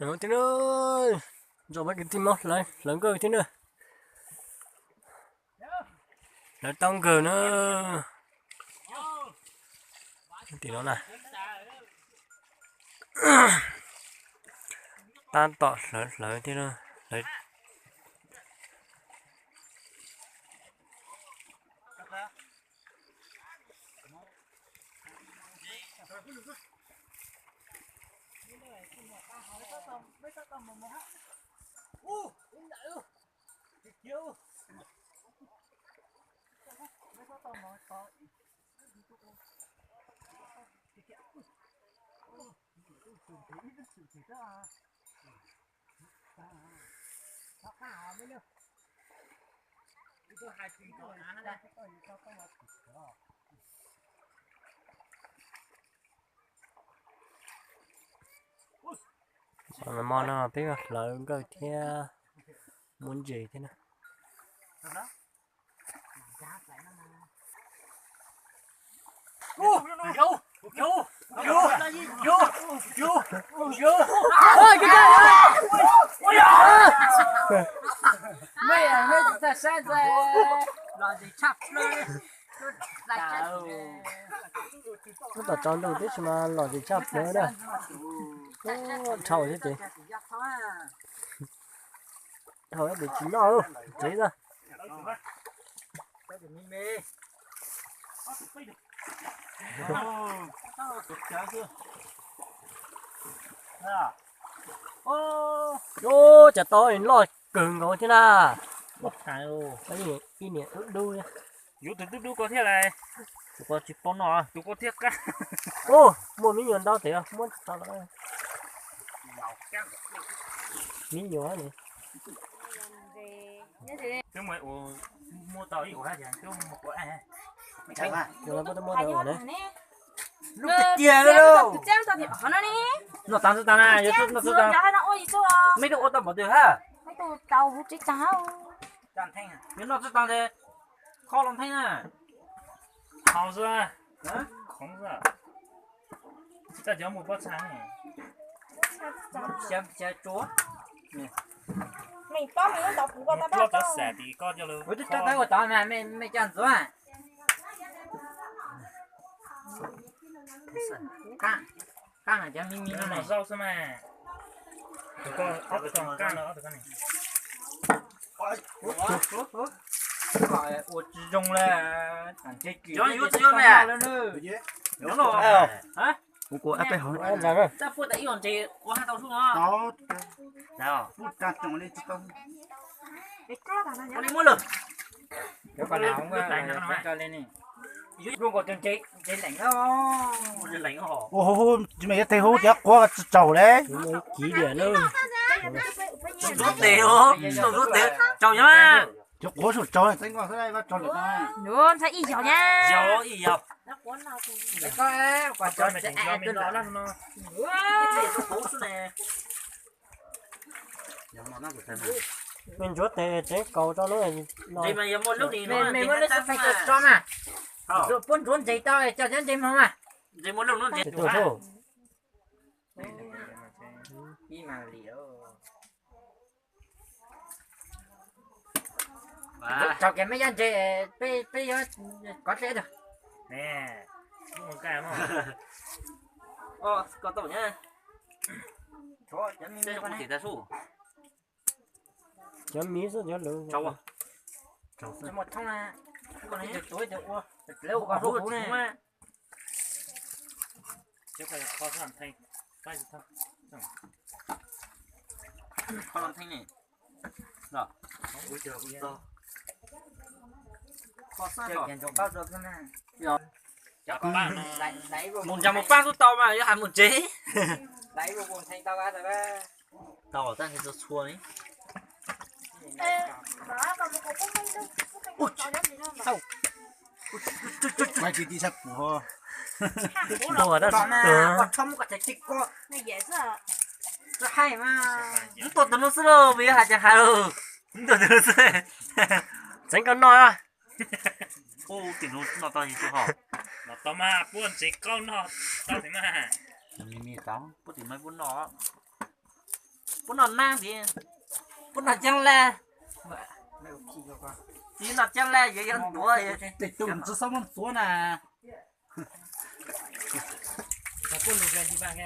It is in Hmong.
Hnub no thiab na, zoo pab kwv tij Hmoob hlawv hlawv nkawj thiab na. Hlawv tau nkawj na. Tim no na, tab tom hlawv hlawv thiab na. Hlawv Hmo no peb hlawv nkawj thiab muab ntses thiab na. Tab tom tsaus ntuj tib si mas lom zem tshaj plaws na. Dhau thiab ces, dhau thiab ces tsis noj tsev xwb. Ub, cas tau loj kawg nkaus thiab na. Ib niam dub dub. Yuav tus dub dub ko thiab lais. Tus ko tsis paub noj, tus ko thiaj qab. Ub, muaj me nyuam ntau tes muab tso los. Me nyuam ne. Twb muaj ua, muaj tau ib ua hab, twb muaj ua. Tus no puab twb muab tau ua ne. Lub tiag tiag lauj. Noj tag xwb tag na, yuav noj tag. Mej lub ua tau npaum twg hab? Yuav noj tsis tag ces kho los theej na. Khoov xwb, khoov xwb. Tsis tas cov mus pob txha ne. Xyaw tsuav. Kuv twb rov qab ua tod mas mej coj ntxuav. Qab, qab cov me me no zaub xwb mas. Tus ko, ob tug ko qab no, ob tug ko ne. Ua tsis zoo le. Cov yuav tsis yuav me. Yuav los. Kuv kuv ab peb hov. Txaj puaj tas ib los ntses ua hab tau sub no. Ua li muab lawm. Yuav nkaus tus ntses, ntses leem os. Tsis mas yuav tes hub cov quav tsis tsaus le. Ntsuab tes, ntsuab tes tsaus yom. Cov quav tsis tsaus, txeeb koj xwb, koj tsaus lawm. Yog ib yog. Mej ntsuab tes tseev kaus rau lub no. Puab ntsuab ntses tau coj cov ntses moog mas. Tsaus kiag mej yaj ntses, peb yuav kov dleb tag. Cov miv xwb cov lwm. Mus nrag mus paab xub tau mas yuav has mus tsev. Tau tab sis txhua txhua li. Mus tua tus no xwb lauj, mas yuav has cas has lauj. Mus tua tus no xwb. Txeev koj noj. Ub, tim no noj tau ib tug ho. Los tau mas, puab ntsev qaub noj tau thiab mas. Puab tim no puab noj. Puab noj naab tiv, puab noj coob lawm. Tsi noj coob lawm yuav yuav ntxuav. Tej tug tsi xob muab ntxuav na. Puab lug li vaaj.